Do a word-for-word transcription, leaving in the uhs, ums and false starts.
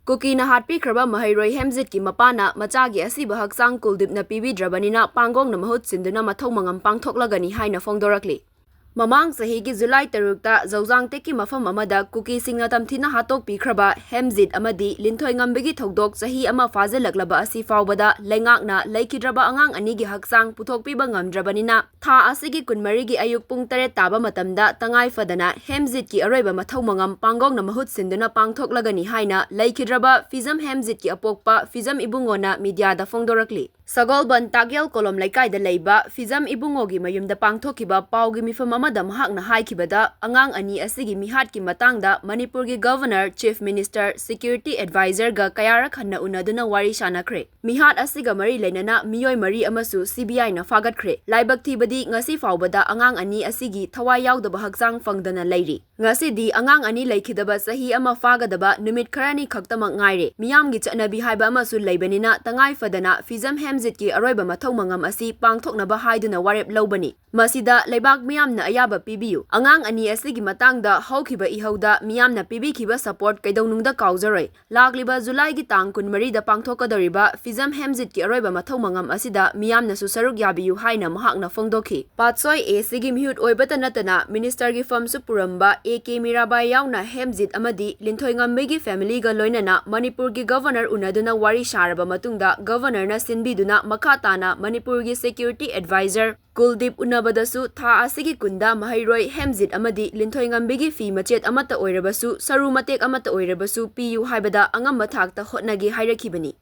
ꯀꯨꯀꯤꯅ ꯍꯥꯠꯄꯤꯈ꯭ꯔꯕ ꯃꯍꯩꯔꯣꯏ ꯍꯦꯝꯖꯤꯠꯀꯤ ꯃꯄꯥꯅ ꯃꯆꯥꯒꯤ ꯑꯁꯤꯕ ꯍꯛꯆꯥꯡ ꯀꯨꯜꯗꯤꯞꯅ ꯄꯤꯕꯤꯗ꯭ꯔꯕꯅꯤꯅ ꯄꯥꯡꯒꯣꯡꯅ ꯃꯍꯨꯠ ꯁꯤꯟꯗꯨꯅ ꯃꯊꯧ ꯃꯉꯝ ꯄꯥꯡꯊꯣꯛꯂꯒꯅꯤ ꯍꯥꯏꯅ ꯐꯣꯡꯗꯣꯔꯛꯂꯤ꯫ ꯃꯃꯥꯡ ꯆꯍꯤꯒꯤ ꯖꯨꯂꯥꯏ ꯇꯔꯨꯛꯇ ꯖꯧꯖꯥꯡ ꯇꯦꯛꯀꯤ ꯃꯐꯝ ꯑꯃꯗ ꯀꯨꯀꯤꯁꯤꯡꯅ ꯇꯝꯊꯤꯅ ꯍꯥꯠꯇꯣꯛꯄꯤꯈ꯭ꯔꯕ ꯍꯦꯝꯖꯤꯠ ꯑꯃꯗꯤ ꯂꯤꯟꯊꯣꯏꯉꯝꯕꯤꯒꯤ ꯊꯧꯗꯣꯛ ꯆꯍꯤ ꯑꯃ ꯐꯥꯖꯤꯜꯂꯛꯂꯕ ꯑꯁꯤ ꯐꯥꯎꯕꯗ ꯂꯩꯉꯥꯛꯅ ꯂꯩꯈꯤꯗ꯭ꯔꯕ ꯑꯉꯥꯡ ꯑꯅꯤꯒꯤ ꯍꯛꯆꯥꯡ ꯄꯨꯊꯣꯛꯄꯤꯕ ꯉꯝꯗ꯭ꯔꯕꯅꯤꯅ, ꯊꯥ ꯑꯁꯤꯒꯤ ꯀꯨꯟꯃꯔꯤꯒꯤ ꯑꯌꯨꯛ ꯄꯨꯡ ꯇꯔꯦꯠ ꯇꯥꯕ ꯃꯇꯝꯗ ꯇꯉꯥꯏ ꯐꯗꯅ ꯍꯦꯝꯖꯤꯠꯀꯤ ꯑꯔꯣꯏꯕ ꯃꯊꯧ ꯃꯉꯝ ꯄꯥꯡꯒꯣꯡꯅ ꯃꯍꯨꯠ ꯁꯤꯟꯗꯨꯅ ꯄꯥꯡꯊꯣꯛꯂꯒꯅꯤ ꯍꯥꯏꯅ ꯂꯩꯈꯤꯗ꯭ꯔꯕ ꯐꯤꯖꯝ ꯍꯦꯝꯖꯤꯠꯀꯤ ꯑꯄꯣꯛꯄ ꯐꯤꯖꯝ ꯏꯕꯨꯡꯉꯣꯅ ꯃꯤꯗꯤꯌꯥꯗ ꯐꯣꯡꯗꯣꯔꯛꯂꯤ꯫ ꯁꯒꯣꯜꯕꯟ ꯇꯥꯛꯌꯦꯜ ꯀꯣꯂꯣꯝ ꯂꯩꯀꯥꯏꯗ ꯂꯩꯕ ꯐꯤꯖꯝ ꯏꯕꯨꯡꯉꯣꯒꯤ ꯃꯌꯨꯝꯗ ꯄꯥꯡꯊꯣꯛꯈꯤꯕ ꯄꯥꯎꯒꯤ ꯃꯤꯐꯝ ꯑꯃꯗ ꯃꯍꯥꯛꯅ ꯍꯥꯏꯈꯤꯕꯗ, ꯑꯉꯥꯡ ꯑꯅꯤ ꯑꯁꯤꯒꯤ ꯃꯤꯍꯥꯠꯀꯤ ꯃꯇꯥꯡꯗ ꯃꯅꯤꯄꯨꯔꯒꯤ Governor, Chief Minister, Security Advisorꯒ ꯀꯌꯥꯔꯛ ꯍꯟꯅ ꯎꯅꯗꯨꯅ ꯋꯥꯔꯤ ꯁꯥꯅꯈ꯭ꯔꯦ꯫ ꯃꯤꯍꯥꯠ ꯑꯁꯤꯒ ꯃꯔꯤ ꯂꯩꯅꯅ ꯃꯤꯑꯣꯏ ꯃꯔꯤ ꯑꯃꯁꯨ CBIꯅ ꯐꯥꯒꯠꯈ꯭ꯔꯦ꯫ ꯂꯥꯏꯕꯛ ꯊꯤꯕꯗꯤ ꯉꯁꯤ ꯐꯥꯎꯕꯗ ꯑꯉꯥꯡ ꯑꯅꯤ ꯑꯁꯤꯒꯤ ꯊꯋꯥꯏ ꯌꯥꯎꯗꯕ ꯍꯛꯆꯥꯡ ꯐꯪꯗꯅ ꯂꯩꯔꯤ꯫ ꯉꯁꯤꯗꯤ ꯑꯉꯥꯡ ꯑꯅꯤ ꯂꯩꯈꯤꯗꯕ ꯆꯍꯤ ꯑꯃ ꯐꯥꯒꯗꯕ ꯅꯨꯃꯤꯠ ꯈꯔꯅꯤ ꯈꯛꯇꯃꯛ ꯉꯥꯏꯔꯦ꯫ ꯃꯤꯌꯥꯝꯒꯤ ꯆꯠꯅꯕꯤ ꯍꯥꯏꯕ ꯑꯃꯁꯨ ꯂꯩꯕꯅꯤꯅ ꯇꯉꯥꯏ ꯐꯗꯅ ꯐꯤꯖꯝ ꯍꯦꯝꯖꯤꯠꯀꯤ ꯑꯔꯣꯏꯕ ꯃꯊꯧ ꯃꯉꯝ ꯑꯁꯤ ꯄꯥꯡꯊꯣꯛꯅꯕ ꯍꯥꯏꯗꯨꯅ ꯋꯥꯔꯦꯞ ꯂꯧꯕꯅꯤ꯫ ꯃꯁꯤꯗ ꯂꯩꯕꯥꯛ ꯃꯤꯌꯥꯝꯅ ꯑꯌꯥꯕ ꯄꯤꯕꯤꯌꯨ꯫ ꯑꯉꯥꯡ ꯑꯅꯤ ꯑꯁꯤꯒꯤ ꯃꯇꯥꯡꯗ ꯍꯧꯈꯤꯕ ꯏꯍꯧꯗ ꯃꯤꯌꯥꯝꯅ ꯄꯤꯕꯤꯈꯤꯕ support ꯀꯩꯗꯧꯅꯨꯡꯗ ꯀꯥꯎꯖꯔꯣꯏ꯫ ꯂꯥꯛꯂꯤꯕ ꯖꯨꯂꯥꯏꯒꯤ ꯇꯥꯡ ꯀꯨꯟꯃꯔꯤꯗ ꯄꯥꯡꯊꯣꯛꯀꯗꯧꯔꯤꯕ ꯐꯤꯖꯝ ꯍꯦꯝꯖꯤꯠꯀꯤ ꯑꯔꯣꯏꯕ ꯃꯊꯧ ꯃꯉꯝ ꯑꯁꯤꯗ ꯃꯤꯌꯥꯝꯅꯁꯨ ꯁꯔꯨꯛ ꯌꯥꯕꯤꯌꯨ ꯍꯥꯏꯅ ꯃꯍꯥꯛꯅ ꯐꯣꯡꯗꯣꯛꯈꯤ꯫ ꯄꯥꯠꯁꯣꯏ ACꯒꯤ ꯃꯤꯍꯨꯠ ꯑꯣꯏꯕꯇ ꯅꯠꯇꯅ ministerꯒꯤ ꯐꯝꯁꯨ ꯄꯨꯔꯝꯕ A K ꯃꯤꯔꯥꯕꯥꯏ ꯌꯥꯎꯅ ꯍꯦꯝꯖꯤꯠ ꯑꯃꯗꯤ ꯂꯤꯟꯊꯣꯏꯉꯝꯕꯤꯒꯤ familyꯒ ꯂꯣꯏꯅꯅ ꯃꯅꯤꯄꯨꯔꯒꯤ Governor ꯎꯅꯗꯨꯅ ꯋꯥꯔꯤ ꯁꯥꯔꯕ ꯃꯇꯨꯡꯗ Governorꯅ ꯁꯤꯟꯕꯤꯗꯨꯅ ꯃꯈꯥ ꯇꯥꯅ ꯃꯅꯤꯄꯨꯔꯒꯤ Security Advisor ꯀꯨꯜꯗꯤꯞ ꯎꯅꯕꯗꯁꯨ ꯊꯥ ꯑꯁꯤꯒꯤ ꯀꯨꯟꯗ ꯃꯍꯩꯔꯣꯏ ꯍꯦꯝꯖꯤꯠ ꯑꯃꯗꯤ ꯂꯤꯟꯊꯣꯏꯉꯝꯕꯤꯒꯤ ꯐꯤ ꯃꯆꯦꯠ ꯑꯃꯠꯇ ꯑꯣꯏꯔꯕꯁꯨ, ꯁꯔꯨ ꯃꯇꯦꯛ ꯑꯃꯠꯇ ꯑꯣꯏꯔꯕꯁꯨ ꯄꯤꯌꯨ ꯍꯥꯏꯕꯗ ꯑꯉꯝꯕ ꯊꯥꯛꯇ ꯍꯣꯠꯅꯒꯦ ꯍꯥꯏꯔꯛꯈꯤꯕꯅꯤ꯫